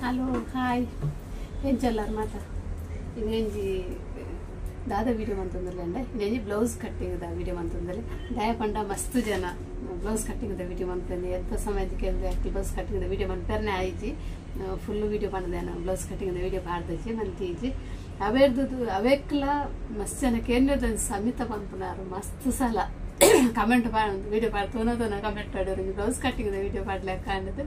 Hello hi ಎಂಚಲ್ಲಾರ್ ಮಾತಾ ಇನ್ನೊಂಜಿ ದಾದ ವಿಡಿಯೋ ಮಂತೊಂದುಲ್ಲೆ ಇನ್ನೊಂಜಿ ಬ್ಲೌಸ್ ಕಟ್ಟಿಂಗ್ the video ಮಂತೊಂದುಲ್ಲೆ ದಾಯ ಪಂಡ ಮಸ್ತ್ ಜನ ಬ್ಲೌಸ್ ಕಟ್ಟಿಂಗ್ the video ಮಂತೊಂದು ಎಂತ ಸಮಯಕ್ಕೆ ಬ್ಲೌಸ್ ಕಟ್ಟಿಂಗ್ the video ಮನ್ಪೆರ್ನೆ ಆಯಿಜಿ ಫುಲ್ ವಿಡಿಯೋ ಪಂಡದೇನ ಬ್ಲೌಸ್ ಕಟ್ಟಿಂಗ್ the video ಪಾಡ್ದಜಿ ಮಂತೀಜಿ ಅವೇರ್ದು ಅವೇಕ್ಲ ಮಸ್ತ್ ಜನ ಕೇಂದ್ರದ ಸಮಿತ ಪನ್ಪುನಾರು ಮಸ್ತ್ ಸಲ ಕಮೆಂಟ್ ವಿಡಿಯೋ ಪಾಡ್ ತೂನ ತೂನ ಕಮೆಂಟ್ ಆಡೋರು ಬ್ಲೌಸ್ ಕಟ್ಟಿಂಗ್ the video ಪಾಡ್ಲೆಕ್ಕ ಅಂಡದು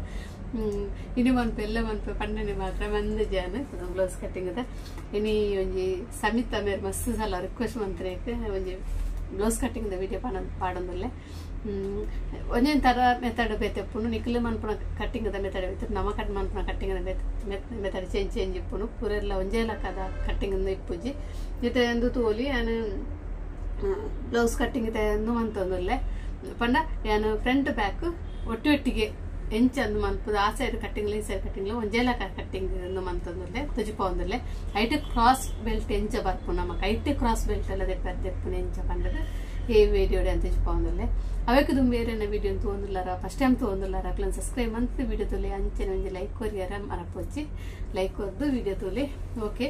ಇನಿ ಮನ್ಪೆ ಎಲ್ಲ ಮನ್ಪೆ ಪಂಡನೆ ಮಾತ್ರ ಮಂದ ಜನ ಬ್ಲೌಸ್ ಕಟ್ಟಿಂಗ್ the ಇನಿ ಒಂಜಿ ಸಮಿತ ಮೇರ್ ಮಸ್ತ್ ಸಲ ರಿಕ್ವೆಸ್ಟ್ ಮಂತ್ರೇಕ್ ಒಂಜಿ ಬ್ಲೌಸ್ ಕಟ್ಟಿಂಗ್ the video ಪಾಡೊಂದುಲ್ಲೆ ಒಂಜೊಂಜಿ ತರ ಮೆಥಡ್ ಬೇತೆ ಇಪ್ಪುಂಡು ನಿಕ್ಲು ಮನ್ಪುನ ಕಟ್ಟಿಂಗ್ the method ಬೇತೆ ನಮ ಕಟ್ ಮನ್ಪುನ cutting the method change change ಇಪ್ಪುಂಡು ಪೂರೆಲ್ಲ ಒಂಜೇ ಲಕ್ಕದ ಕಟ್ಟಿಂಗ್ ಇಪ್ಪುಜಿ ಇತ್ತೆ ಉಂದು ತೂವೊಲಿ ಯಾನ್ ಬ್ಲೌಸ್ ಕಟ್ಟಿಂಗ್ ಉಂದು ಮಂತೊಂದುಲ್ಲೆ ಪಂಡ ಯಾನ್ ಫ್ರಂಟ್ ಬ್ಯಾಕ್ ಒಟ್ಟು ಒಟ್ಟಿಗೆ ಎಂಚ ಅಂದು ಮನ್ಪುದು ಆ ಸೈಡ್ ಕಟ್ಟಿಂಗ್ ಈ ಸೈಡ್ ಕಟ್ಟಿಂಗ್ ಒಂಜೇ ಲಕ್ಕ ಕಟ್ಟಿಂಗ್ ಉಂದು ಮಂತೊಂದುಲ್ಲೆ ತೊಜಿಪೊಂದುಲ್ಲೆ ಐಟ್ ಕ್ರಾಸ್ ಬೆಲ್ಟ್ ಎಂಚ ಬರ್ಪುಂಡು ನಮಕ್ ಐಟ್ ಕ್ರಾಸ್ ಬೆಲ್ಟ್ ಎಲ್ಲ ದೆಪ್ಪುನ ಎಂಚ ಪಂಡದು ಈ ವಿಡಿಯೋ ಅಂತ ತೊಜಿಪೊಂದುಲ್ಲೆ ಅವೆಕ್ ದುಂಬು ಏರೆನ ವಿಡಿಯೋ ತೂವೊಂದುಲ್ಲಾರ ಫಸ್ಟ್ ಟೈಮ್ ತೂವೊಂದುಲ್ಲಾರ ಅಕ್ಲೆನ್ ಸಬ್ಸ್ಕ್ರೈಬ್ ಮಂತ್ ವಿಡಿಯೋ ತೂಲೆ ಅಂಚನೆ ಒಂಜಿ ಲೈಕ್ ಕೊರಿಯರ ಮರಪೊಚ್ಚಿ ಲೈಕ್ ಕೊರ್ದು ವಿಡಿಯೋ ತೂಲೆ ಓಕೆ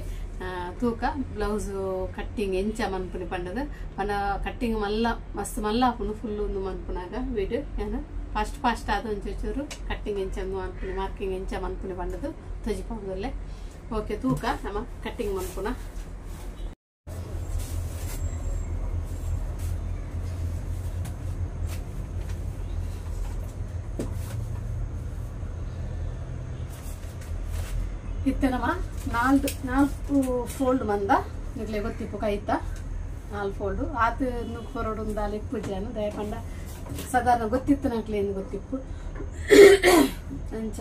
ತೂಕ ಬ್ಲೌಸ್ ಕಟ್ಟಿಂಗ್ ಎಂಚ ಮನ್ಪುನಿ ಪಂಡದು ಪಂಡ ಕಟ್ಟಿಂಗ್ ಮಲ್ಲ ಮಸ್ತ್ ಮಲ್ಲ ಆಪುಂಡು ಫುಲ್ ಉಂದು ಮನ್ಪುನಾಗ ವಿಡಿಯೋ ಯಾನ್ ಫಾಸ್ಟ್ ಫಾಸ್ಟ್ ಆದ ಒಂಚೂರು ಕಟ್ಟಿಂಗ್ ಎಂಚ ಮನ್ಪುನಿ ಮಾರ್ಕಿಂಗ್ ಎಂಚ ಮನ್ಪುನಿ ಪಂಡದು ತೊಜಿಪೊಂದುಲ್ಲೆ ಓಕೆ ತೂಕ ನಮ ಕಟ್ಟಿಂಗ್ ಮನ್ಪುನ ಇತ್ತೆ ನಮ ನಾಲ್ಕು ಫೋಲ್ಡ್ ಮಂದ ನಿಕ್ಲೆ ಗೊತ್ತಿಪ್ಪು ಕೈತ ನಾಲ್ಕು ಫೋಲ್ಡ್ ಆತ ಕೊರಡು ದಾಲ ಇಪ್ಪುಜಾನು ದಯಪಂಡ ಸಾಧಾರಣ ಗೊತ್ತಿತ್ತು ನಕ್ಲೆ ಗೊತ್ತಿಪ್ಪು ಅಂಚ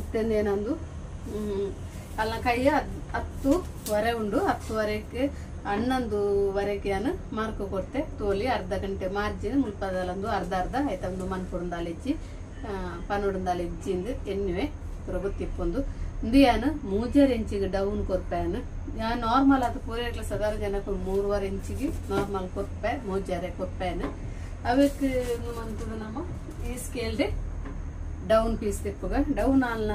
ಇತ್ತೆಂದೇನಂದು ಅಲ್ಲ ಕೈಯ 10:15 ಉಂಡು 10:15ಕ್ಕೆ 11:15ಕ್ಕೆ ನಾನು ಮಾರ್ಕ್ ಕೊಡ್ತೆ ತೋಲಿ ಅರ್ಧ ಗಂಟೆ ಮಾರ್ಜಿನ್ ಮುಲ್ಪದಲಂದು ಅರ್ಧ ಅರ್ಧ ಆಯ್ತಂದು ಮನ್ಪುಡುಂದಾಲಿಜ್ಜಿ ಪನ್ನೊಡುಂದಾಲಿಜ್ಜಿಂದು ಎನ್ನುವೆ ಪೂರ ಗೊತ್ತಿಪ್ಪೊಂದು ಇಂದು ಯಾನು 3.5 ಇಂಚಿಗೆ ಡೌನ್ ಕೊರ್ಪೆ ಯಾನ್ ನಾರ್ಮಲ್ ಅದು ಪೂರ ಸಾಧಾರಣ ಜನಕ್ಕೆ 3.5 ಇಂಚಿಗೆ ನಾರ್ಮಲ್ ಕೊರ್ಪೆ 3.5 ಕೊರ್ಪೆನು ಅವಕ್ಕೆ ಮಂತದ ನಮ್ಮ ಈ ಸ್ಕೇಲ್ ಡೌನ್ ಪೀಸ್ ತೆಪ್ಪುಗ ಡೌನ್ ಅಲ್ನ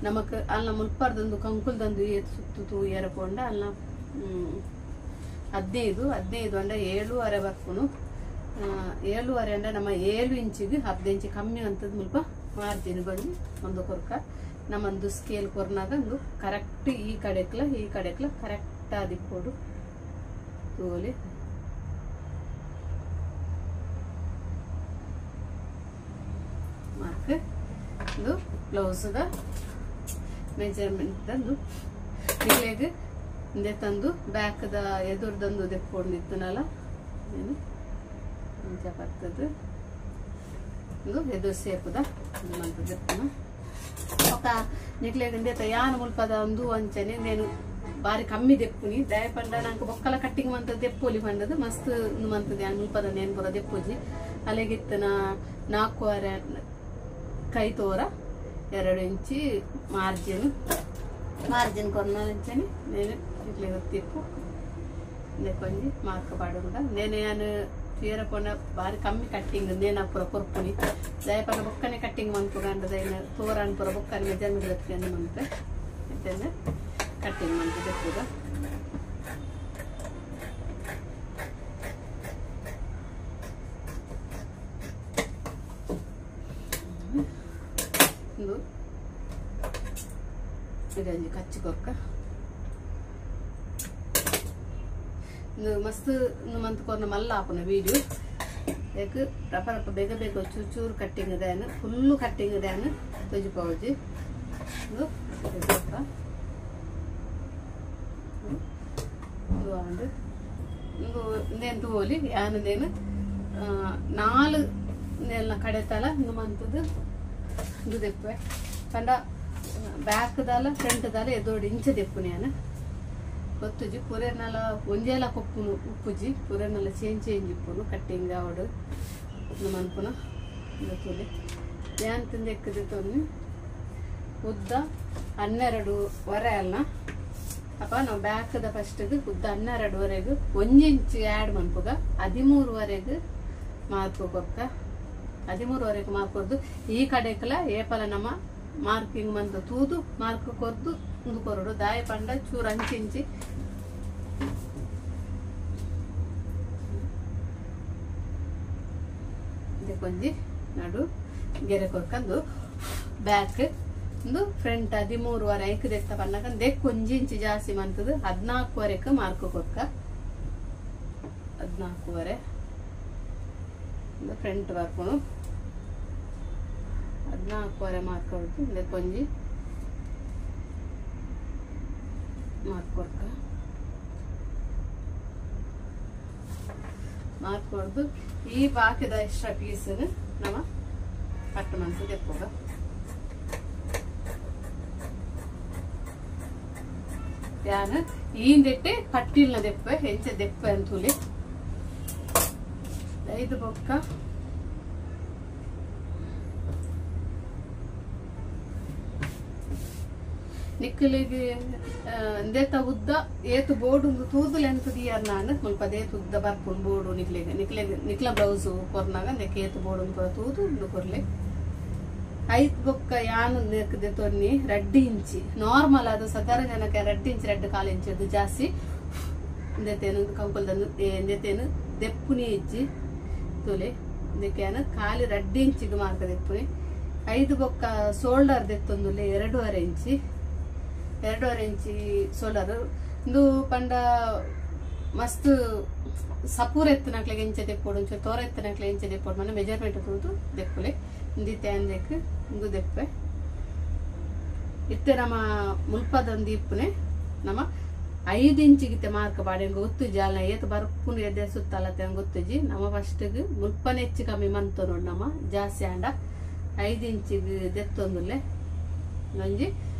ನಮಕ್ ಅಲ್ನ ಮುಲ್ಪರ್ದಂದು ಕಂಕುಲ್ದಂದು ಏತ್ ಸುತ್ತು ತೂಯರ ಪೋಂಡ ಅಲ್ನ 15 15 ಅಂಡ 7.5 ಬರ್ಪುನು 7.5 ಅಂಡ ನಮ್ಮ 7 ಇಂಚಿಗೆ 15 ಇಂಚು ಕಮ್ಮಿ ಅಂತದ್ ಮುಲ್ಪ ಮಾರ್ಜಿನ್ ಬಂದು ಒಂದು ಕೊರ್ಕ ನಮ್ಮೊಂದು ಸ್ಕೇಲ್ ಕೊರ್ನಾಗ ಒಂದು ಕರೆಕ್ಟ್ ಈ ಕಡೆಕ್ಲ ಕರೆಕ್ಟ್ ಆದಿಪ್ಪೋಡು ತೋಲಿ ಮಾರ್ಕ್ ಇದು ಬ್ಲೌಸ್ the measurement ತಂದು ನಿಕ್ಲೆಗ್ ಇಂದೆ ತಂದು ಬ್ಯಾಕ್ the ಎದುರ್ದಂದು ದೆಪ್ಪೊಂದಿತ್ತುನಲ ಏನು ಇಂಚ ಬರ್ತದೆ ಇದು ಎದುರು ಸೇಪುದ ಮಂತ ದೆಪ್ಪುನ ఒక ನಿಕ್ಲೆಗ್ ಇಂದೆತ ಯಾನ್ ಮುಲ್ಪದ ಒಂದು ಅಂಚನೆ ನೇನು ಬಾರಿ ಕಮ್ಮಿ ದೆಪ್ಪುನಿ ದಯ ಪಂಡ ನಂಗೆ ಬೊಕ್ಕಲ ಕಟ್ಟಿಂಗ್ ಮಂತ ದೆಪ್ಪೊಲಿ ಪಂಡದು ಮಸ್ತ್ ಮಂತದ ಯಾನ್ ಮುಲ್ಪದ ನೇನು ಪೂರ ದೆಪ್ಪುಜಿ ಅಲೆಗಿತ್ತನ 4.5 ಕೈ ತೋರ 2 ಇಂಚಿ ಮಾರ್ಜಿನ್ ಮಾರ್ಜಿನ್ ಕೊರ್ನ ಅಂಚನೆ ನೇನು ಇಟ್ಲೆ ಗೊತ್ತಿಪ್ಪು ಇಂದೆಕೊಂಜಿ ಮಾರ್ಕ್ ಪಾಡುಂಡ ನೇನು ಯಾನ್ ತೀರ ಪೋನ ಬಾರಿ ಕಮ್ಮಿ ಕಟ್ಟಿಂಗ್ ನೇನ ಪೂರ ಕೊರ್ಪುನಿ ದಯಪನ ಬೊಕ್ಕನೆ ಕಟ್ಟಿಂಗ್ ಮನ್ಪುಗಂಡ ದೈನ ತೋರಾನ್ ಪೂರ ಬೊಕ್ಕನೆ ಮೆಜರ್ಮೆಂಟ್ ದೆಪ್ಪುನಿ ಮನ್ಪೆ ಇತ್ತೆಂದು ಕಟ್ಟಿಂಗ್ ಮನ್ಪು ದೆಪ್ಪುಗ ಇಂದು ಇದೊಂಜಿ ಕಚ್ಚಿ ಕೊರ್ಕ ಇಂದು ಮಸ್ತ್ ಮಂತ್ ಕೊರ್ನ ಮಲ್ಲ ಆಪುನ ವಿಡಿಯೋ ಏಕ್ ರಪ ರಪ ಬೇಗ ಬೇಗ ಚೂರು ಚೂರು ಕಟ್ಟಿಂಗ್ ದಾನ್ ಫುಲ್ಲು ಕಟ್ಟಿಂಗ್ ದಾನ್ ತೊಜಿಪೋಜಿ ಇಂದು ಇಂದು ಆಂಡ್ ಇಂದು ಇಂದೇನು ತೂವೊಲಿ ಯಾನ್ ಇಂದೇನು 4 ನೆಲ್ಲ ಕಡೆತಲ ಇಂದು ಮಂತುದು ಇಂದು ದೆಪ್ಪುವೆ ಪಂಡ ಬ್ಯಾಕ್ ದಾಲ ಫ್ರಂಟ್ ದಾಲ ಎದೋಡು ಇಂಚ ದೆಪ್ಪುನಿ ಯಾನ್ ಗೊತ್ತುಜಿ ಪೂರೆನಲ ಒಂಜೇಲ ಕೊಪ್ಪುನು ಉಪ್ಪುಜಿ ಪೂರೆನಲ ಚೇಂಜ್ ಚೇಂಜ್ ಇಪ್ಪುನು ಕಟ್ಟಿಂಗ್ ಆವಡು ಮನ್ಪುನ ತೂಲೆ ಯಾನ್ ತಿಂದೆಕ್ಕದೆ ತೊನ್ನಿ ಉದ್ದ 12.5 ಅಲ್ಲ ಅಪ್ಪ ನಾವು ಬ್ಯಾಕ್ದ ಫಸ್ಟ್ಗೆ ಉದ್ದ 12.5 1 ಇಂಚ್ ಆ್ಯಡ್ ಮನ್ಪುಗ 13.5 ಮಾರ್ಕ್ ಕೊರ್ಕ 13.5 ಮಾರ್ಕ್ ಕೊರ್ದು ಈ ಕಡೆಕಲ ಏಪಲ ನಮ್ಮ ಮಾರ್ಕಿಂಗ್ ಮಂತ ತೂದು ಮಾರ್ಕ್ ಕೊರ್ದು ಉಂದು ಕೊರಡು ದಾಯ ಪಂಡ ಚೂರು ಅಂಚಿಂಚಿ ಕೊಂಜಿ ನಡು ಗೆರೆ ಕೊರ್ಕಂದು ಬ್ಯಾಕ್ ಒಂದು ಫ್ರಂಟ್ 13.5 ಐಕ್ ದೆತ್ತ ಪನ್ನಕ ದೆಕ್ ಒಂಜಿ ಇಂಚಿ ಜಾಸ್ತಿ ಮಂತದು 14.5 ಮಾರ್ಕ್ ಕೊರ್ಕ 14.5 ಫ್ರಂಟ್ ಬರ್ಪುನು 14.5 ಮಾರ್ಕ್ ಕೊಡ್ತು ದೆಕ್ ಒಂಜಿ ಮಾರ್ಕ್ ಕೊರ್ಕ ಮಾರ್ಕ್ ಕೊಡ್ದು ಈ ಬಾಕಿದ ಎಕ್ಸ್ಟ್ರಾ ಪೀಸ್ ನಮ್ಮ ಕಟ್ ಮನ್ಸು ದೆಪ್ಪುಗ ಯಾನು ಈಂದೆಟ್ಟೆ ಕಟ್ಟಿಲ್ನ ದೆಪ್ಪೆ ಹೆಂಚ ದೆಪ್ಪೆ ಅಂತುಲಿ ಐದು ಬೊಕ್ಕ ನಿಕ್ಕಲಿಗೆ ಅಂದೇತ ಉದ್ದ ಏತು ಬೋರ್ಡ್ ಒಂದು ತೂದುಲೆ ಅಂತ ದಿಯಾರ್ ನಾನು ಮುಲ್ಪ ದೇತು ಉದ್ದ ಬರ್ಪುಂಡು ಬೋರ್ಡು ನಿಕ್ಲೆಗೆ ನಿಕ್ಲೆಗೆ ನಿಕ್ಲ ಬ್ಲೌಸು ಕೊರ್ನಾಗ ಅಂದಕ್ಕೆ ಏತು ಬೋರ್ಡು ಪೂರ ತೂದು ಉಂಡು ಕೊರ್ಲೆ ಐತ್ ಬೊಕ್ಕ ಯಾನು ನೆಕ್ಕದೆ ತೊನ್ನಿ 2 ಇಂಚಿ ನಾರ್ಮಲ್ ಅದು ಸಾಧಾರಣ ಜನಕ್ಕೆ 2 ಇಂಚ್ 2.25 ಇಂಚ್ ಅದು ಜಾಸ್ತಿ ಇಂದೆತೇನು ಕಂಕುಲ್ದಂದು ಇಂದೆತೇನು ದೆಪ್ಪುನಿ ಇಜ್ಜಿ ತುಲೆ ಇದಕ್ಕೆ ಖಾಲಿ 2 ಇಂಚಿಗೆ ಮಾರ್ಕ ದೆಪ್ಪುನಿ ಐದು ಬೊಕ್ಕ ಶೋಲ್ಡರ್ ದೆತ್ತೊಂದುಲೆ 2.5 ಇಂಚಿ 2.5 ಇಂಚಿ ಶೋಲ್ಡರ್ ಇಂದು ಪಂಡ ಮಸ್ತ್ ಸಪೂರ್ ಎತ್ತನಕ್ಲೆಗೆ ಇಂಚ ದೆಪ್ಪೋಡು ಒಂಚೂರು ತೋರ ಎತ್ತನಕ್ಲೆ ಇಂಚ ದೆಪ್ಪೋಡು ಮನೆ ಮೆಜರ್ಮೆಂಟ್ ತೂದು ದೆಪ್ಪುಲೆ ಇಂದಿತ್ತೆ ಅಂದೆಕ್ ಇಂದು ದೆಪ್ಪೆ ಇತ್ತೆ ನಮ್ಮ ಮುಲ್ಪದೊಂದು ಇಪ್ಪುನೆ ನಮ್ಮ 5 ಇಂಚಿಗಿತ್ತೆ ಮಾರ್ಕ್ ಬಾಡೆ ಗೊತ್ತು ಜಾಲ ಏತು ಬರ್ಪುನು ಎದೆ ಸುತ್ತಲತ್ತೆ ಗೊತ್ತುಜಿ ನಮ್ಮ ಫಸ್ಟ್ಗೆ ಮುಲ್ಪನೆ ಹೆಚ್ಚು ಕಮ್ಮಿ ಮಂತ ನೋಡು ನಮ್ಮ ಜಾಸ್ತಿ ಆಂಡ 5 ಇಂಚಿಗೆ ದೆತ್ತೊಂದುಲ್ಲೆ ಒಂಜಿ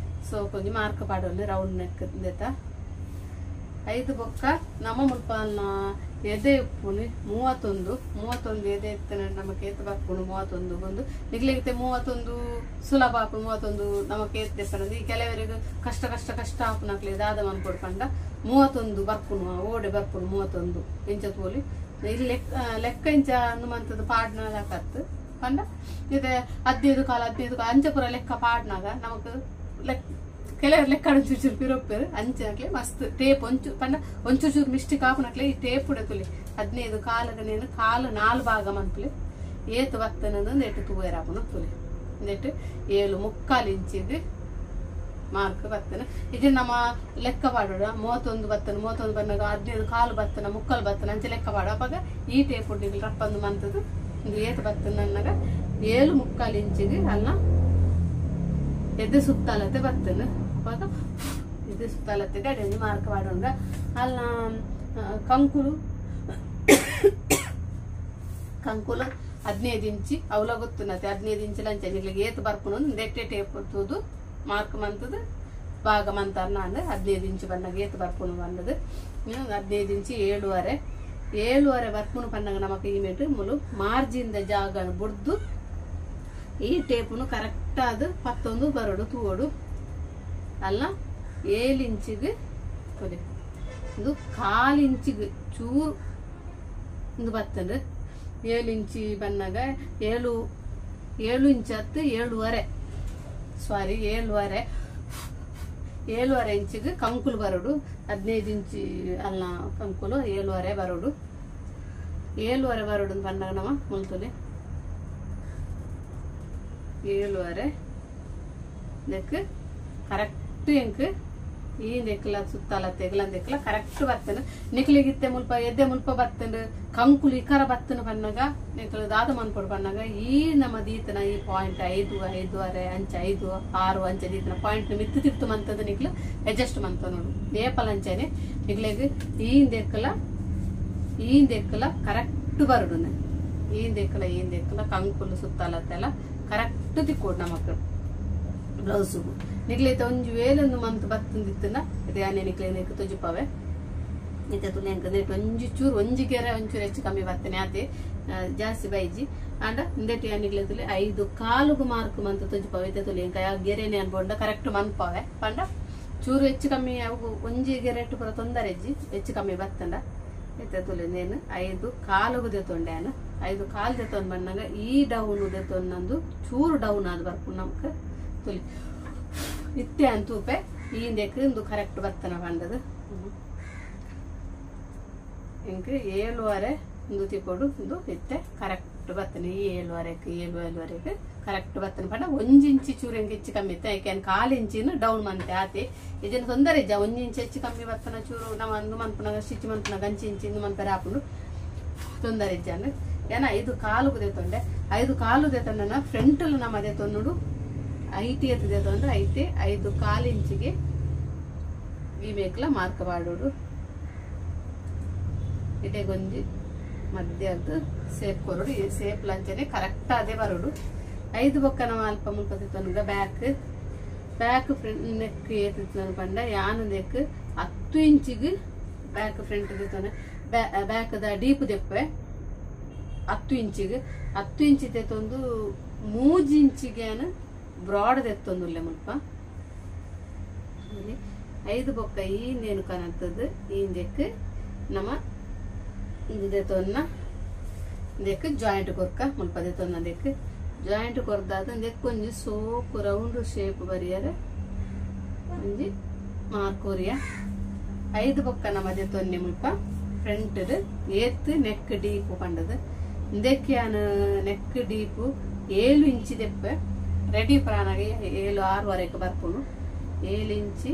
ಸೊ ಕೊಂಜಿ ಮಾರ್ಕ್ ಪಾಡೊಂದು ರೌಂಡ್ ನೆಕ್ ದೆತ್ತ ಐದು ಬೊಕ್ಕ ನಮ್ಮ ಮುಲ್ಪನ ಎದೆ ಉಪ್ಪುನಿ 31 31 ಎದೆ ಇತ್ತನ ನಮಕ್ ಏತ್ ಬರ್ಪುಂಡು 31 ಬಂದು ನಿಗ್ಲಿಗಿತ್ತೆ 31 ಸುಲಭ ಆಪುಂಡು 31 ನಮಕ್ ಏತ್ ದೆಪ್ಪನಂದು ಈ ಕೆಲವರಿಗೆ ಕಷ್ಟ ಕಷ್ಟ ಕಷ್ಟ ಆಪುನಕ್ಲೆ ದಾದ ಮನ್ಪೊಡು ಪಂಡ 31 ಬರ್ಪುಂಡು ಓಡೆ ಬರ್ಪುಂಡು 31 ಇಂಚ ತೋಲಿ ಇಲ್ಲಿ ಲೆಕ್ಕ ಲೆಕ್ಕ ಇಂಚ ಮಂತದ ಪಾಡ್ನಾಕತ್ತು ಪಂಡ ಇದೆ 15 ಕಾಲ 15 ಕಾಲ ಅಂಚ ಪೂರ ಲೆಕ್ಕ ಪಾಡ್ನಾಗ ನಮಕ್ ಲೆಕ್ಕ ಕೆಲವರು ಲೆಕ್ಕ ಒಂಚೂರು ಚೂರು ಪಿರೊಪ್ಪೇರು ಅಂಚನಕ್ಲೆ ಮಸ್ತ್ ಟೇಪ್ ಒಂಚೂರು ಪಂಡ ಒಂಚೂರು ಚೂರು ಮಿಸ್ಟೇಕ್ ಆಪುನಕ್ಲೆ ಈ ಟೇಪ್ ಉಡತುಲಿ 15 ಕಾಲದ ನೇನು ಕಾಲು 4 ಭಾಗ ಮನ್ಪುಲೆ ಏತು ಬತ್ತನಂದು ನೆಟ್ಟು ತೂವೇರ ಆಪುನ ತುಲೆ ನೆಟ್ಟು 7.75 ಇಂಚಿಗೆ ಮಾರ್ಕ್ ಬತ್ತನ ಇದು ನಮ್ಮ ಲೆಕ್ಕ ಪಾಡೋಣ 31 ಬತ್ತನ 31 ಬಂದಾಗ 15 ಕಾಲು ಬತ್ತನ ಮುಕ್ಕಾಲು ಬತ್ತನ ಅಂಚೆ ಲೆಕ್ಕ ಪಾಡೋ ಅವಾಗ ಈ ಟೇಪ್ ಉಡ್ಡಿಗೆ ರಪ್ಪಂದು ಮಂತದ್ದು ಇದು ಏತು ಬತ್ತನ ಅನ್ನಾಗ 7.75 ಇಂಚಿಗೆ ಅಲ್ಲ ಎದೆ ಸುತ್ತಲತೆ ಬತ್ತನ ಅವಾಗ ಎದೆ ಸುತ್ತಲತೆಗೆ ಅಡಿ ಮಾರ್ಕ್ ಮಾಡೋಣ ಅಲ್ಲ ಕಂಕುಲು ಕಂಕುಲು 15 ಇಂಚಿ ಅವಲ ಗೊತ್ತುನತೆ 15 ಇಂಚಿ ಲಂಚ ನಿಗ್ಲಿಗೆ ಏತು ಬರ್ಪುನು ದೆಟ್ಟೆ ಟೇಪ್ ತೂದು ಮಾರ್ಕ್ ಮಂತದ್ದು ಭಾಗ ಮಂತಾರ ನಾನು 15 ಇಂಚು ಬಂದಾಗ ಏತು ಬರ್ಪುನು ಬಂದದು 15 ಇಂಚಿ 7.5 7.5 ಬರ್ಪುನು ಪನ್ನಾಗ ನಮಕ್ ಈ ಮೇಟು ಮುಲು ಮಾರ್ಜಿಂದ ಜಾಗ ಬುಡ್ದು ಈ ಟೇಪುನು ಕರೆಕ್ಟ್ ಆದ 19 ಬರೋಡು ತೂವೋಡು ಅಲ್ಲ 7 ಇಂಚಿಗೆ ತೊಲೆ ಇದು 1/4 ಇಂಚಿಗೆ ಚೂರು ಇಂದು ಬರ್ತದೆ 7 ಇಂಚಿ ಬಂದಾಗ 7 7 ಇಂಚ್ ಹತ್ತು 7.5 ಸಾರಿ 7.5 7.5 ಇಂಚಿಗೆ ಕಂಕುಲು ಬರೋಡು 15 ಇಂಚಿ ಅಲ್ಲ ಕಂಕುಲು 7.5 ಬರೋಡು 7.5 ಬರೋಡು ಬಂದಾಗ ನಮ್ಮ ಮುಲ್ತೊಲೆ 7.5 ನೆಕ್ ಕರೆಕ್ಟ್ ಎಂಕ್ ಈ ನೆಕ್ಲ ಸುತ್ತಲ ತೆಗಲ ನೆಕ್ಲ ಕರೆಕ್ಟ್ ಬರ್ತನೆ ನಿಕ್ಲಿಗಿತ್ತೆ ಮುಲ್ಪ ಎದ್ದೆ ಮುಲ್ಪ ಬರ್ತನೆ ಕಂಕುಲು ಇಕರ ಬರ್ತನೆ ಬನ್ನಾಗ ನಿಕ್ಲ ದಾದ ಮನ್ಪೊಡು ಬನ್ನಾಗ ಈ ನಮ್ಮ ದೀತನ ಈ ಪಾಯಿಂಟ್ 5 5.5 ಅಂಚ 5 6 ಅಂಚ ದೀತನ ಪಾಯಿಂಟ್ ಮಿತ್ತು ತಿರ್ತು ಮಂತದ ನಿಕ್ಲು ಅಡ್ಜಸ್ಟ್ ಮಂತ ನೋಡು ಏಪಲ ಅಂಚನೆ ನಿಕ್ಲೆಗ್ ಈ ದೆಕ್ಕಲ ಕರೆಕ್ಟ್ ಬರಡುನೆ ಈ ದೆಕ್ಕಲ ಕಂಕುಲು ಸುತ್ತಲತ್ತೆಲ್ಲ ಕರೆಕ್ಟ್ ತಿಕ್ಕೋಡು ನಮಕ್ ಬ್ಲೌಸುಗು ನಿಕ್ಲೈತೆ ಒಂಜಿ ವೇಲೊಂದು ಮಂತ್ ಬತ್ತಂದಿತ್ತನ ಇದು ಯಾನೆ ನಿಕ್ಲೆ ನೆಕ್ ತೊಜುಪವೆ ಇತ್ತೆ ತುಲೆ ಅಂಕ ನೆಟ್ ಒಂಜಿ ಚೂರು ಒಂಜಿ ಗೆರೆ ಒಂಚೂರು ಹೆಚ್ಚು ಕಮ್ಮಿ ಬರ್ತೇನೆ ಆತೆ ಜಾಸ್ತಿ ಬೈಜಿ ಅಂಡ ಇಂದೆಟ್ ಯಾನಿಗ್ಲೆ ತುಲೆ 5 ಕಾಲುಗು ಮಾರ್ಕ್ ಮಂತ್ ತೊಜುಪವೆ ಇತ್ತೆ ತುಲೆ ಅಂಕ ಗೆರೆನೆ ಅನ್ಬೊಂಡ ಕರೆಕ್ಟ್ ಮನ್ಪವೆ ಪಂಡ ಚೂರು ಹೆಚ್ಚು ಕಮ್ಮಿ ಅವು ಒಂಜಿ ಗೆರೆ ಪೂರ ತೊಂದರೆ ಹೆಜ್ಜಿ ಹೆಚ್ಚು ಕಮ್ಮಿ ಬತ್ತಂಡ ಇತ್ತೆ ತುಲೆ ನೇನು 5 ಕಾಲುಗು ದೆತ್ತೊಂಡೆ ಐದು ಕಾಲು ದೆತ್ತೊಂದು ಬಂದಾಗ ಈ ಡೌನ್ ದೆತ್ತೊಂದು ಚೂರು ಡೌನ್ ಆದ್ ಬರ್ಪುಂಡು ನಮಕ್ ತುಲಿ ಇತ್ತೆ ಅಂತೂಪೆ ಈ ಇಂದೆಕ್ ಇಂದು ಕರೆಕ್ಟ್ ಬರ್ತನ ಪಂಡದು ಇಂಕ್ 7.5 ಇಂದು ತಿಕ್ಕೊಡು ಇಂದು ಇತ್ತೆ ಕರೆಕ್ಟ್ ಬರ್ತನೆ ಈ 7.5 7.5 ಕರೆಕ್ಟ್ ಬರ್ತನೆ ಪಂಡ 1 ಇಂಚು ಚೂರು ಎಂಕ್ ಹೆಚ್ಚು ಕಮ್ಮಿ ಇತ್ತೆ ಐಕೆ ಕಾಲು ಇಂಚಿನ ಡೌನ್ ಮಂತೆ ಆತೆ ಇದನ್ನ ತೊಂದರೆ ಇಜ್ಜ 1 ಇಂಚು ಹೆಚ್ಚು ಕಮ್ಮಿ ಬರ್ತನ ಚೂರು ನಮ್ಮ ಅಂದು ಮನ್ಪುನಾಗ ಸ್ಟಿಚ್ ಮನ್ಪುನಾಗ ಅಂಚು ಇಂಚು ಇಂದು ಮನ್ಪರೆ ಆಪುಂಡು ತೊಂದರೆ ಇಜ್ಜಾನು ಏನ 5 ಕಾಲು ದೇತೊಂಡೆ 5 ಕಾಲು ದೇತೊಂಡ ಫ್ರಂಟಲ್ಲಿ ನಮ್ಮ ದೇತೊಂಡು IT ಎತ್ತಿದೆ ಐತಿ 5 ಕಾಲು ಇಂಚಿಗೆ ಈ ಮೇಕ್ಲ ಮಾರ್ಕ್ ಮಾಡೋಡು ಇದೇ ಗೊಂಜಿ ಮಧ್ಯದ ಸೇಪ್ ಕೊರಡು ಈ ಸೇಪ್ ಲಂಚನೆ ಕರೆಕ್ಟ್ ಅದೇ ಬರೋಡು 5 ಬೊಕ್ಕ ನಮ್ಮ ಅಲ್ಪ ಮುಲ್ಪ ತಿತ್ತೊಂಗ ಬ್ಯಾಕ್ ಬ್ಯಾಕ್ ಫ್ರಂಟ್ ನೆಕ್ ಏತಿತ್ತು ಪಂಡ ಯಾನು ನೆಕ್ 10 ಇಂಚಿಗೆ ಬ್ಯಾಕ್ ಫ್ರಂಟ್ ತಿತ್ತೊಂಡೆ ಬ್ಯಾಕ್ the deep ದೆಪ್ಪೆ 10 ಇಂಚಿಗೆ 10 ಇಂಚಿ ತೆತ್ತೊಂದು 3 ಇಂಚಿಗೆ ಬ್ರಾಡ್ ದೆತ್ತೊಂದುಲ್ಲೆ ಮುಲ್ಪ 5 ಬೊಕ್ಕ ಈ ನೇನು ಕನತ್ತದು ಈ ದೆಕ್ ನಮ್ಮ ದೆತ್ತೊನ್ನ ದೆಕ್ ಜಾಯಿಂಟ್ ಕೊರ್ಕ ಮುಲ್ಪ ದೆತ್ತೊನ್ನ ದೆಕ್ ಜಾಯಿಂಟ್ ಕೊರ್ದಾದ ದೆಕ್ ಒಂಜಿ ಸೋಕು ರೌಂಡ್ ಶೇಪ್ ಬರಿಯರೆ ಒಂಜಿ ಮಾರ್ಕೋರಿಯ 5 ಬೊಕ್ಕ ನಮ್ಮ ದೆತ್ತೊನ್ನೆ ಮುಲ್ಪ ಫ್ರಂಟ್ ಏತ್ ನೆಕ್ ಡೀಪ್ ಪಂಡದು ಇಂದೆಕ್ ಯಾನ್ ನೆಕ್ ಡೀಪ್ 7 ಇಂಚಿ ದೆಪ್ಪೆ ರೆಡಿ ಪ್ರಾಣಗೆ 7 6.5 ಬರ್ಪುಂಡು 7 ಇಂಚಿ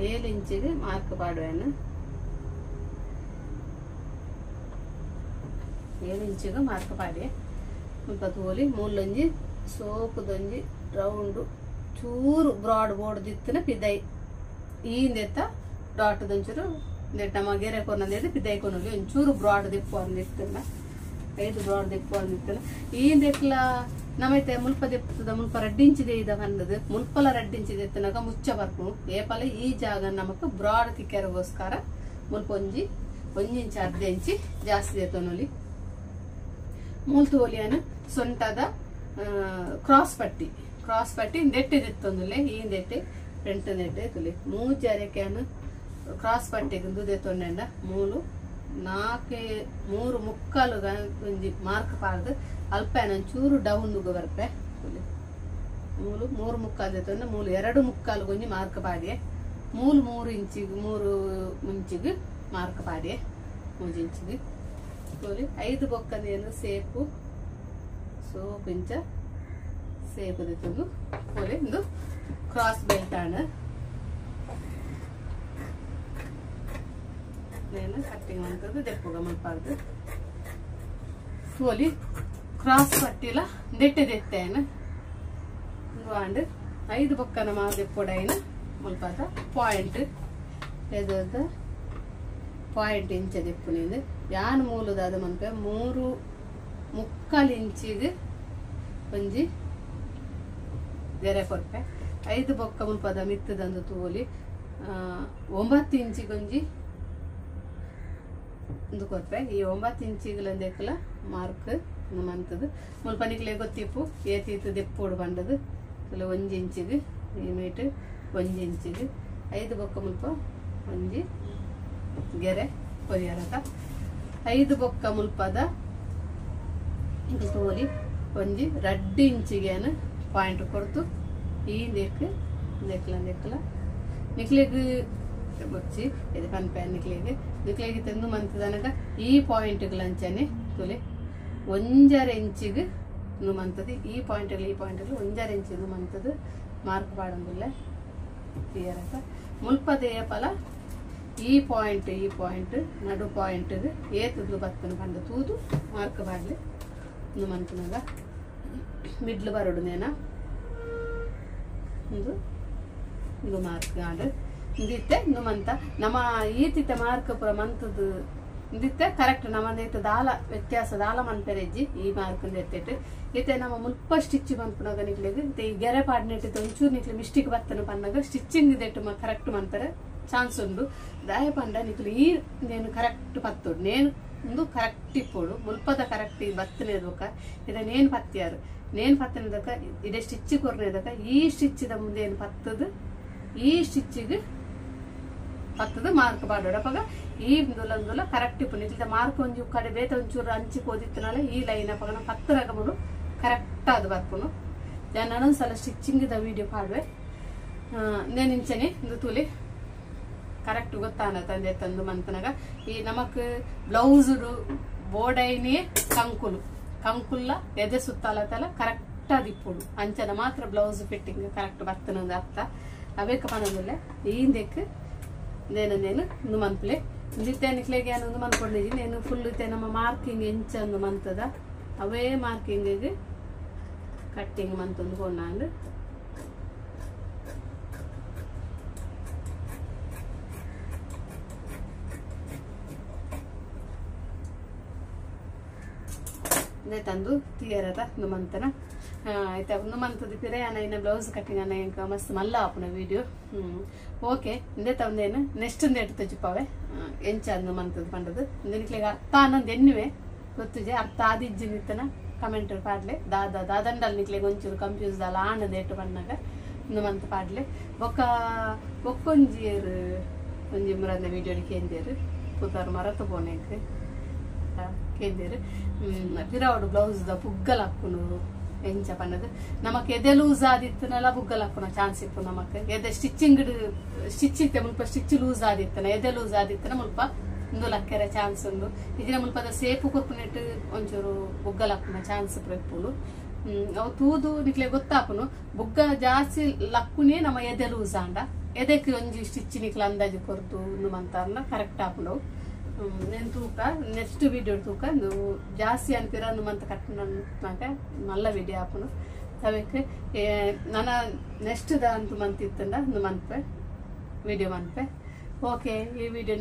7 ಇಂಚಿಗೆ ಮಾರ್ಕ್ ಪಾಡುವೆನು 7 ಇಂಚಿಗೆ ಮಾರ್ಕ್ ಪಾಡಿ ಮುಲ್ಪ ತೋಲಿ ಮೂಲೊಂಜಿ ಸೋಪುದೊಂಜಿ ರೌಂಡು ಚೂರು ಬ್ರಾಡ್ ಬೋರ್ಡ್ ದಿತ್ತನ ಪಿದೈ ಈಂದೆತ್ತ ಡಾಟ್ ದೊಂಚೂರು ನಮ್ಮ ಗೆರೆ ಕೊನಂದೇದು ಪಿದೈ ಕೊನೊಲಿ ಒಂಚೂರು ಬ್ರಾಡ್ ದಿಪ್ಪು ಅಂದಿತ್ತಲ್ಲ 5 ಬ್ರಾಡ್ ದಿಪ್ಪು ಅಂದಿತ್ತಲ್ಲ ಈಂದೆಕ್ಲ ನಮೈತೆ ಮುಲ್ಪ ದೆಪ್ಪದ ಮುಲ್ಪ ರಡ್ಡಿಂಚಿದೆ ಇದ ಬಂದದು ಮುಲ್ಪಲ ರಡ್ಡಿಂಚಿದೆ ಎತ್ತನಾಗ ಮುಚ್ಚ ಬರ್ಪು ಏಪಲ ಈ ಜಾಗ ನಮಕ್ ಬ್ರಾಡ್ ತಿಕ್ಕೆರಗೋಸ್ಕರ ಮುಲ್ಪ ಒಂಜಿ 1 ಇಂಚ್ ಅರ್ಧ ಇಂಚಿ ಜಾಸ್ತಿ ಎತ್ತೊನೊಲಿ ಮೂಲ್ತು ಒಲಿಯನ ಸೊಂಟದ ಕ್ರಾಸ್ ಪಟ್ಟಿ ನೆಟ್ಟೆ ದೆತ್ತೊಂದುಲ್ಲೆ ಈ ನೆಟ್ಟೆ ಫ್ರಂಟ್ ನೆಟ್ಟೆ ತುಲಿ 3 ಅರೆಕೆಯನ್ನು ಕ್ರಾಸ್ ಪಟ್ಟಿಗೆ ದುದೆತ್ತೊಂಡ 3 4 3 ಮುಕ್ಕಾಲು ಒಂಜಿ ಮಾರ್ಕ್ ಪಾಡ್ದು ಅಲ್ಪ ಚೂರು ಡೌನ್ ಬರ್ಪೆ 3 3 ಮುಕ್ಕಾಲು ದೆತ್ತೊಂದು 3 2 ಮುಕ್ಕಾಲು ಒಂಜಿ ಮಾರ್ಕ್ ಪಾಡಿಯೆ 3 3 ಇಂಚಿಗೆ 3 ಇಂಚಿಗೆ ಮಾರ್ಕ್ ಪಾಡಿಯೆ 3 ಇಂಚಿಗೆ ತೋಲಿ 5 ಬೊಕ್ಕನೇನು ಸೇಪು ಸೋಪು ಇಂಚ ಸೇಪು ದೆತ್ತೊಂದು ಪೋಲೆ ಇಂದು ಕ್ರಾಸ್ ಬೆಲ್ಟ್ ಆಣ ನೇನು ಕಟ್ಟಿಂಗ್ ಅಂತದ್ದು ದೆಪ್ಪುಗ ಮಲ್ಪಾರ್ದು ಸೋಲಿ ಕ್ರಾಸ್ ಪಟ್ಟಿಲ ದೆಟ್ಟೆ ದೆತ್ತೇನು ಆಂಡ್ 5 ಬೊಕ್ಕನ ಮಾ ದೆಪ್ಪೊಡೈನ ಮುಲ್ಪಾದ ಪಾಯಿಂಟ್ ಎದದ ಪಾಯಿಂಟ್ ಇಂಚ ದೆಪ್ಪುನಿಂದು ಯಾನ್ ಮೂಲದಾದ ಮನ್ಪೆ 3 ಮುಕ್ಕಾಲು ಇಂಚಿಗೆ ಒಂಜಿ ಗೆರೆ ಕೊರ್ಪೆ 5 ಬೊಕ್ಕ ಮುಲ್ಪದ ಮಿತ್ತದಂದು ತೋಲಿ 9 ಇಂಚಿಗೊಂಜಿ ಒಂದು ಕೊರ್ಪೆ ಈ 9 ಇಂಚಿಗಳಂದೆಕ್ಕಲ ಮಾರ್ಕ್ ಮಂತದು ಮುಲ್ಪ ನಿಕ್ಲೆ ಗೊತ್ತಿಪ್ಪು ಏತೀತು ದೆಪ್ಪೋಡು ಬಂಡದು 1 ಇಂಚಿಗೆ ಈ ಮೇಟ್ 1 ಇಂಚಿಗೆ 5 ಬೊಕ್ಕ ಮುಲ್ಪ ಒಂಜಿ ಗೆರೆ ಕೊರಿಯರತ 5 ಬೊಕ್ಕ ಮುಲ್ಪದ ತೋಲಿ ಒಂಜಿ 2 ಇಂಚಿಗೆ ಪಾಯಿಂಟ್ ಕೊಡ್ತು ಈ ನೆಕ್ ನೆಕ್ಲ ನೆಕ್ಲ ನಿಕ್ಲೆಗ್ ಬೊಚ್ಚಿ ಇದು ಪನ್ಪೆ ನಿಕ್ಲೆಗ್ ನಿಕ್ಲೆಗ್ ತಂದು ಮಂತದನಗ ಈ ಪಾಯಿಂಟ್ಗಳಂಚನೆ ತುಲೆ 1.5 ಇಂಚಿಗೆ ಮಂತದು ಈ ಪಾಯಿಂಟ್ಗಳು 1.5 ಇಂಚಿಗೆ ಮಂತದು ಮಾರ್ಕ್ ಪಾಡೊಂದುಲ್ಲ ಕ್ಲಿಯರ್ ಮುಲ್ಪದ ಏಪಲ ಈ ಪಾಯಿಂಟ್ ನಡು ಪಾಯಿಂಟ್ ಏತುದು ಬತ್ತನ ಪಂಡ ತೂದು ಮಾರ್ಕ್ ಪಾಡ್ಲಿ ಮಂತನಾಗ ಮಿಡ್ಲ್ ಬರೋಡು ನೇನ ಒಂದು ಇಂದು ಮಾರ್ಕ್ ಆಂಡ್ ಇಂದಿತ್ತೆ ಇಂದು ಮಂತ ನಮ್ಮ ಈತಿತ್ತೆ ಮಾರ್ಕ್ ಪೂರ ಮಂತದು ಇಂದಿತ್ತೆ ಕರೆಕ್ಟ್ ನಮ್ಮಂದೈತೆ ದಾಲ ವ್ಯತ್ಯಾಸ ದಾಲ ಮನ್ಪೆರೆಜ್ಜಿ ಈ ಮಾರ್ಕ್ ಎತ್ತಿಟ್ಟು ಇತ್ತೆ ನಮ್ಮ ಮುಲ್ಪ ಸ್ಟಿಚ್ ಮನ್ಪುನಾಗ ನಿಕ್ಲೆಗ್ ಇತ್ತೆ ಈ ಗೆರೆ ಪಾಡ್ನೆಟ್ಟಿತ್ತು ಒಂಚೂರು ನಿಕ್ಲೆ ಮಿಸ್ಟೇಕ್ ಬತ್ತನ ಪನ್ನಾಗ ಸ್ಟಿಚಿಂಗ್ ಇದೆಟ್ಟು ಕರೆಕ್ಟ್ ಮನ್ಪೆರೆ ಚಾನ್ಸ್ ಉಂಡು ದಾಯ ಪಂಡ ನಿಕ್ಲು ಈ ನೇನು ಕರೆಕ್ಟ್ ಪತ್ತೋಡು ನೇನು ಒಂದು ಕರೆಕ್ಟ್ ಇಪ್ಪೋಡು ಮುಲ್ಪದ ಕರೆಕ್ಟ್ ಬತ್ತನೇದೊಕ್ಕ ಇದ ನೇನು ಪತ್ತಿಯಾರು ನೇನು ಪತ್ತನೇದಕ್ಕ ಇದೇ ಸ್ಟಿಚ್ ಕೊರ್ನೇದಕ್ಕ ಈ ಸ್ಟಿಚ್ದ ಮುಂದೆ ಏನು ಪತ್ತದು ಈ ಸ್ಟಿಚ್ಗೆ ಪತ್ತದ ಮಾರ್ಕ್ ಪಾಡೋಡು ಅಪಗ ಈ ಇಂದುಲ ಕರೆಕ್ಟ್ ಇಪ್ಪುಂಡು ಇಲ್ಲಿದ ಮಾರ್ಕ್ ಒಂಜಿ ಕಡೆ ಬೇತ ಒಂಚೂರು ಅಂಚಿ ಕೋದಿತ್ತನಾಲ ಈ ಲೈನ್ ಅಪಗ ಪತ್ತರಾಗ ಮುಡು ಕರೆಕ್ಟ್ ಅದು ಬರ್ಪುನು ನಾನು ಸಲ ಸ್ಟಿಚಿಂಗ್ the video ಪಾಡುವೆ నేను ಇಂಚನೆ ಇಂದು ತೂಲಿ ಕರೆಕ್ಟ್ ಗೊತ್ತಾನ ತಂದೆ ತಂದು ಮಂತನಾಗ ಈ ನಮಕ್ ಬ್ಲೌಸ್ ಬೋರ್ಡೈನೇ ಕಂಕುಲು ಕಂಕುಲ್ಲ ಎದೆ ಸುತ್ತಲತಲ ಕರೆಕ್ಟ್ ಅದು ಅಂಚನ ಮಾತ್ರ ಬ್ಲೌಸ್ ಫಿಟ್ಟಿಂಗ್ ಕರೆಕ್ಟ್ ಬರ್ತನಂದು ಅರ್ಥ ಅವೇಕ ಪನಂದುಲ್ಲೆ ಈಂದೆಕ್ ನೇನು ನೇನು ಇಂದು ಮನ್ಪುಲೆ ಇಂದಿತ್ತೇನಿಕ್ಲೆಗೆ ಒಂದು ಮನ್ಕೊಂಡಿದ್ದೀನಿ నేను ಫುಲ್ ಇತ್ತೆ ನಮ್ಮ ಮಾರ್ಕಿಂಗ್ ಎಂಚ ಅಂದು ಮಂತದ ಅವೇ ಮಾರ್ಕಿಂಗ್ ಕಟ್ಟಿಂಗ್ ಮಂತೊಂದು ಕೊಂಡಾಂಡ್ ತಂದು ತೀಯರದ ನುಮಂತನ ಆಯ್ತಾ ನುಮಂತದ ಪಿರೆ ಅನ್ನ ಬ್ಲೌಸ್ ಕಟ್ಟಿಂಗ್ ಅನ್ನ ಎಂಕ ಮಸ್ತ್ ಮಲ್ಲ ಆಪುನ ವಿಡಿಯೋ ಓಕೆ ಇಂದೇ ತಂದೇನು ನೆಕ್ಸ್ಟ್ ಒಂದು ತಜ್ಜಿಪಾವೆ ಎಂಚ ನುಮಂತದ ಪಂಡದು ಇಂದನಿಕ್ಲೆಗ್ ಅರ್ಥ ಅನ್ನೊಂದು ಎನ್ನುವೆ ಗೊತ್ತುಜೆ ಅರ್ಥ ಆದಿಜ್ಜಿ ನಿತ್ತನ ಕಮೆಂಟ್ ಪಾಡ್ಲೆ ದಾದ ದಾದಂಡಲ್ ನಿಕ್ಲೆಗ್ ಒಂಚೂರು ಕನ್ಫ್ಯೂಸ್ ದಾಲ ಆನಂದ ಎಟ್ಟು ಪಣ್ಣಾಗ ನುಮಂತ ಪಾಡ್ಲೆ ಬೊಕ್ಕ ಬೊಕ್ಕೊಂಜಿಯರು ಒಂಜಿ ಮುರಂದ ವಿಡಿಯೋ ಕೇಂದೇರು ಪುತಾರು ಮರತ ಪೋನೆಕ್ ಕೇಂದೇರು ಪಿರಾವಡು ಬ್ಲೌಸ್ the ಪುಗ್ಗಲ್ ಹಾಕುನು ಎಂಚ ಪನ್ನದು ನಮಕ್ ಎದೆ ಲೂಸ್ ಆದಿತ್ತನಲ್ಲ ಪುಗ್ಗಲ್ ಹಾಕುನ ಚಾನ್ಸ್ ಇಪ್ಪು ನಮಕ್ ಎದೆ ಸ್ಟಿಚಿಂಗ್ ಸ್ಟಿಚ್ ಇತ್ತೆ ಮುಲ್ಪ ಸ್ಟಿಚ್ ಲೂಸ್ ಆದಿತ್ತನ ಎದೆ ಲೂಸ್ ಆದಿತ್ತನ ಮುಲ್ಪ ಇಂದು ಲಕ್ಕೆರೆ ಚಾನ್ಸ್ ಉಂಡು ಇದಿನ ಮುಲ್ಪದ ಸೇಪು ಕೊರ್ಪುನೆಟ್ ಒಂಚೂರು ಬುಗ್ಗಲ್ ಹಾಕುನ ಚಾನ್ಸ್ ಇಪ್ಪುನು ಅವು ತೂದು ನಿಕ್ಲೆ ಗೊತ್ತಾಪುನು ಬುಗ್ಗ ಜಾಸ್ತಿ ಲಕ್ಕುನೇ ನಮ್ಮ ಎದೆ ಲೂಸ್ ಆಂಡ ಎದಕ್ಕೆ ಒಂಜಿ ಸ್ಟಿಚ್ ನಿಕ್ಲ ಅಂದಾಜು ಕೊರ್ದು ಮಂತಾರನ ಕರೆಕ್ಟ್ ಆಪುಂಡು నేను ತೂಕ ನೆಕ್ಸ್ಟ್ ವಿಡಿಯೋ ತೂಕ ಜಾಸ್ತಿ ಅನ್ಪಿರ ಮಂತ ಕಟ್ಟನಾಗ ಮಲ್ಲ ವಿಡಿಯೋ ಆಪುನು ಅವಕ್ಕೆ ನನ್ನ ನೆಕ್ಸ್ಟ್ ದ ಅಂತ ಮಂತ್ ಇತ್ತಂಡ ಮನ್ಪೆ ವಿಡಿಯೋ ಮನ್ಪೆ ಓಕೆ ಈ ವಿಡಿಯೋ.